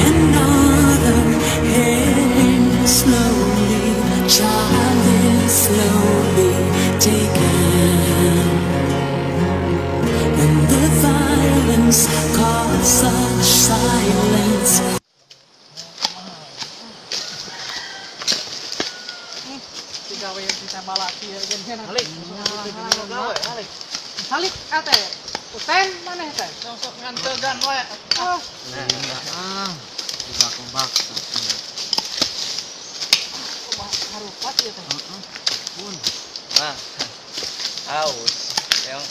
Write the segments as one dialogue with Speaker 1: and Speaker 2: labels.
Speaker 1: Another hand slowly, child is slowly taken, and the violence caused such silence.
Speaker 2: Halik ate, uten maneh teh?
Speaker 3: Sok ngantegan wae.
Speaker 2: Oh.
Speaker 4: Ah, dibak-bak.
Speaker 2: Kumaha harupat ieu teh?
Speaker 4: Heeh. Pun.
Speaker 3: Mah. Haus. Yang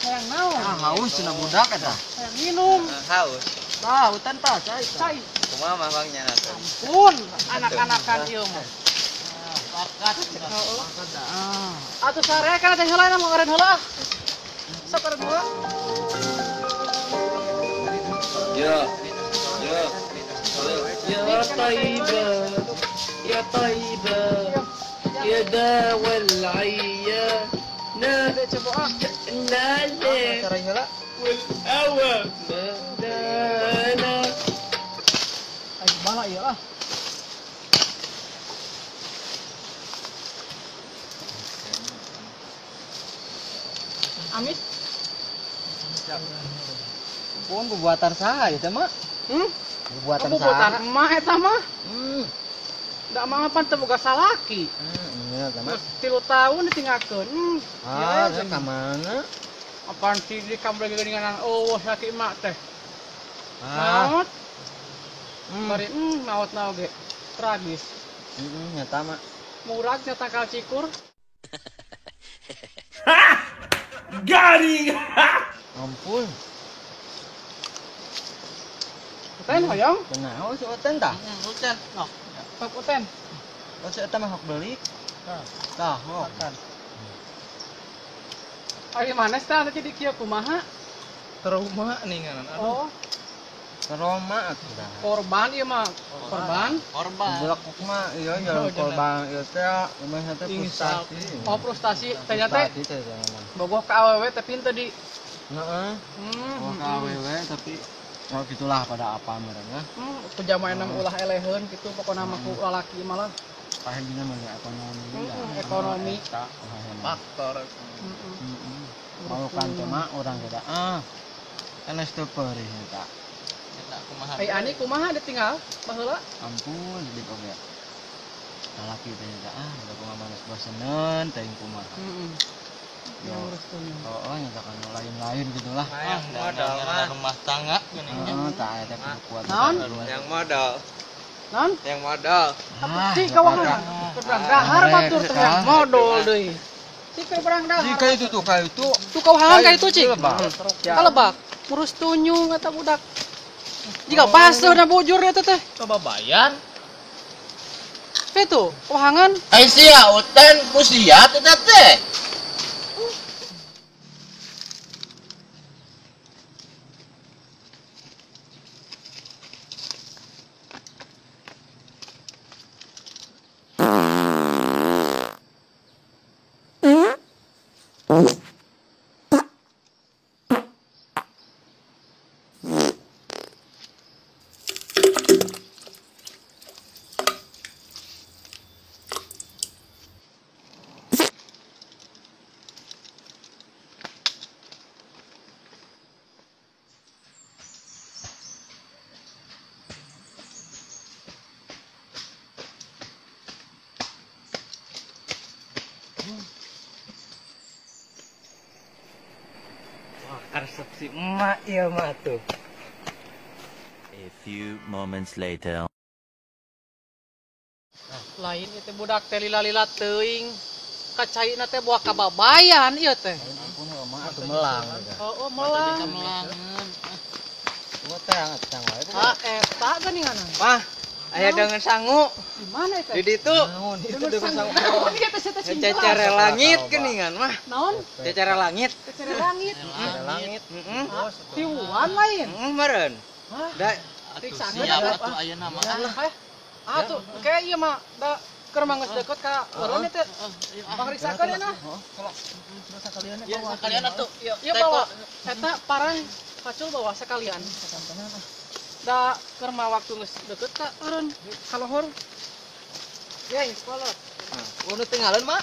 Speaker 2: hayang naon?
Speaker 4: Ah, haus cenah budak eta.
Speaker 2: Hayang minum.
Speaker 3: Haus.
Speaker 4: Tah, uten tah, cai.
Speaker 2: Cai.
Speaker 3: Kumaha mah bang nya atuh?
Speaker 2: Ampun, anak-anakan ieu mah.
Speaker 3: Bakat.
Speaker 2: Heeh. Atuh sare kana teh heula mah ngeureun heula ah. Sok eureun heula.
Speaker 3: Ya. Ya. Ya Taibah. Ya Taibah. Ya dawal ayyana. Nale. Wal awa. Dana.
Speaker 2: Ayo bala ieu ah. Amis.
Speaker 4: Pun buatan saha ieu teh mah?
Speaker 2: Hmm?
Speaker 4: Buatan saha?
Speaker 2: Buatan emak eta mah. Da mah pan teu boga salaki.
Speaker 4: Iya eta mah.
Speaker 2: 3 tahun ditinggalkeun.
Speaker 4: Ah, ya ka mana?
Speaker 2: Apaan sih di kamar geuningan eueuh laki emak teh.
Speaker 4: Ah.
Speaker 2: Maot. Bari maotna oge. Tragis.
Speaker 4: Heeh, nyata mah.
Speaker 2: Murag nya tangkal cikur.
Speaker 5: Garing.
Speaker 4: Ampun.
Speaker 2: Uten hoyong?
Speaker 4: Kunaon si Uten tah?
Speaker 3: Uten.
Speaker 2: Noh. Pak Uten.
Speaker 4: Oh, si eta mah hok beli. Tah, hok.
Speaker 2: Ari manes tah jadi kieu kumaha?
Speaker 3: Trauma ninganan.
Speaker 2: Oh.
Speaker 4: Trauma atuh dah.
Speaker 2: Korban ieu mah, korban.
Speaker 3: Korban.
Speaker 4: Jelek mah ieu jalan korban ieu teh kumaha teh frustasi.
Speaker 2: Oh, frustasi teh nya teh. Bogoh ka awewe teh pintu di.
Speaker 4: Heeh. Bogoh ka awewe tapi oh gitulah pada apa mereka.
Speaker 2: Pejamaen ulah eleheun gitu pokona mah ku lalaki malah.
Speaker 4: Pahidina mah ekonomi.
Speaker 2: Ekonomi
Speaker 3: faktor.
Speaker 4: Heeh. Mau kan teh mah urang teh ah. Enes teu peurih eta.
Speaker 3: Kumaha.
Speaker 2: Ai ani kumaha ditinggal baheula?
Speaker 4: Ampun di oge. Lalaki teh ah udah kumaha manis boseneun teuing kumaha.
Speaker 2: Heeh.
Speaker 4: Ya oh, nya kan lain-lain gitulah.
Speaker 3: Yang modal mah rumah tangga geuning.
Speaker 4: Heeh, tah eta kudu kuat.
Speaker 2: Naon?
Speaker 3: Yang modal.
Speaker 2: Naon?
Speaker 3: Yang modal.
Speaker 2: Cik kawangan. Keur dahar batur teh yang modal deui. Cik keur berang dahar.
Speaker 4: Jika itu tuh ka itu.
Speaker 2: Tuh kawangan ka itu cik. Kalebak. Murus tunyung eta budak. Jika basuh na bujur eta teh.
Speaker 3: Coba bayar.
Speaker 2: Itu, wahangan.
Speaker 3: Ai sia uten ku sia teh teh. Karesep si emak ieu mah tuh.
Speaker 5: A few moments later.
Speaker 2: Lain ieu teh budak teh lila-lila teuing. Kacaina teh buah kababayan ieu teh.
Speaker 4: Ampun emak atuh melang.
Speaker 2: Heeh, melang.
Speaker 4: Gua teh anget wae.
Speaker 2: Ah, eta geuninganan.
Speaker 3: Mah, aya dengan sangu.
Speaker 2: Di mana eta?
Speaker 3: Di ditu.
Speaker 4: Naon itu dengan sangu.
Speaker 2: Naon ieu teh teh sing jelas.
Speaker 3: Cecere langit geuningan mah.
Speaker 2: Naon?
Speaker 3: Cecere langit.
Speaker 2: Cecere langit.
Speaker 4: Cecere langit.
Speaker 3: Heeh.
Speaker 2: Tiuan lain.
Speaker 3: Heeh, meureun.
Speaker 2: Hah?
Speaker 3: Da
Speaker 2: Periksa
Speaker 5: Siap atuh ayeuna mah.
Speaker 2: Ah tuh, kayak ieu mah da keur mah geus deket ka eureun teh. Pangriksakeun ya nah.
Speaker 5: Ya sekalian atuh.
Speaker 2: Ieu bawa eta parang pacul bawa sekalian. Da keur mah waktu geus deket ka eureun ka lohor.
Speaker 3: Geng, sekolah. Nah, tinggalan mah.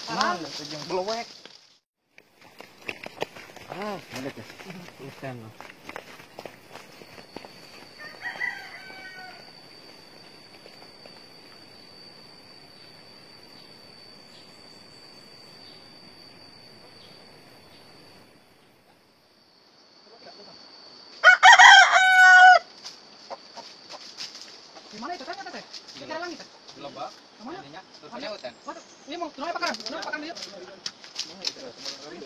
Speaker 2: Parang
Speaker 3: jeung blowek. Ah, ada teh. Ikan.
Speaker 2: Di mana itu teh teh? Di langit teh.
Speaker 3: Lebak.
Speaker 2: Mana? Ini mau kenapa kan? Kenapa kan dia?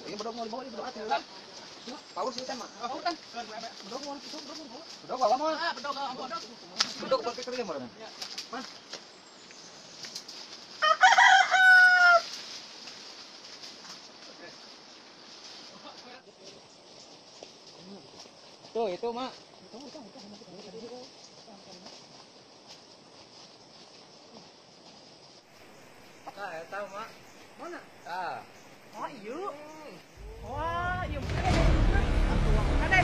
Speaker 3: Ini bedog mau dibawa, ini bedog atuh. Paur sih teh mah.
Speaker 2: Paur kan. Bedog mau itu, bedog mau.
Speaker 3: Bedog bawa mah.
Speaker 2: Ah, bedog bedog.
Speaker 3: Bedog pakai kali mah. Man. Tuh, itu, Mak. Ah, eta, Mak.
Speaker 2: Mana?
Speaker 3: Ah.
Speaker 2: Oh, iya. Wah, iya. Ada.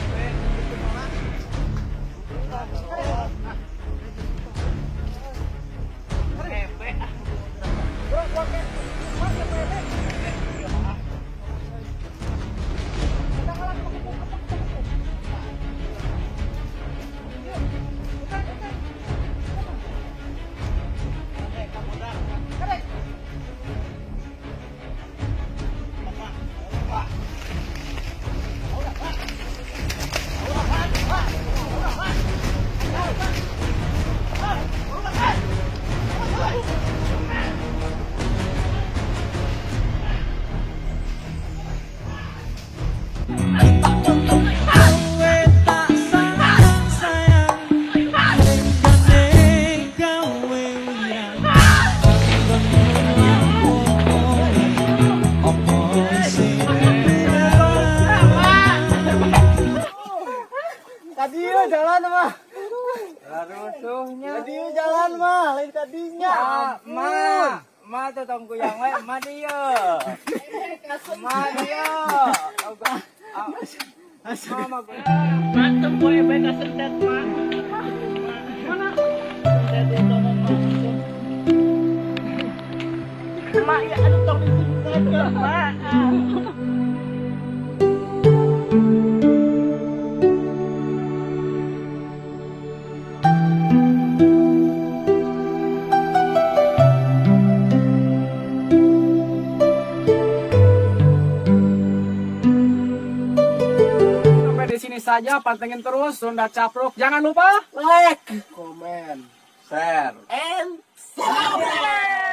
Speaker 3: Jalan mah. Rusuhnya. Tadi jalan mah, lain tadinya. Ma, ma tuh tong kuyang we, ma dia. Ma dia. Ma
Speaker 2: mantep boy bae kasentet ma. Mana? Sentet itu mah. Ma ya aduh tong disentet ma. Saja pantengin terus Sunda Capruk. Jangan lupa
Speaker 3: like, comment, share,
Speaker 2: and subscribe.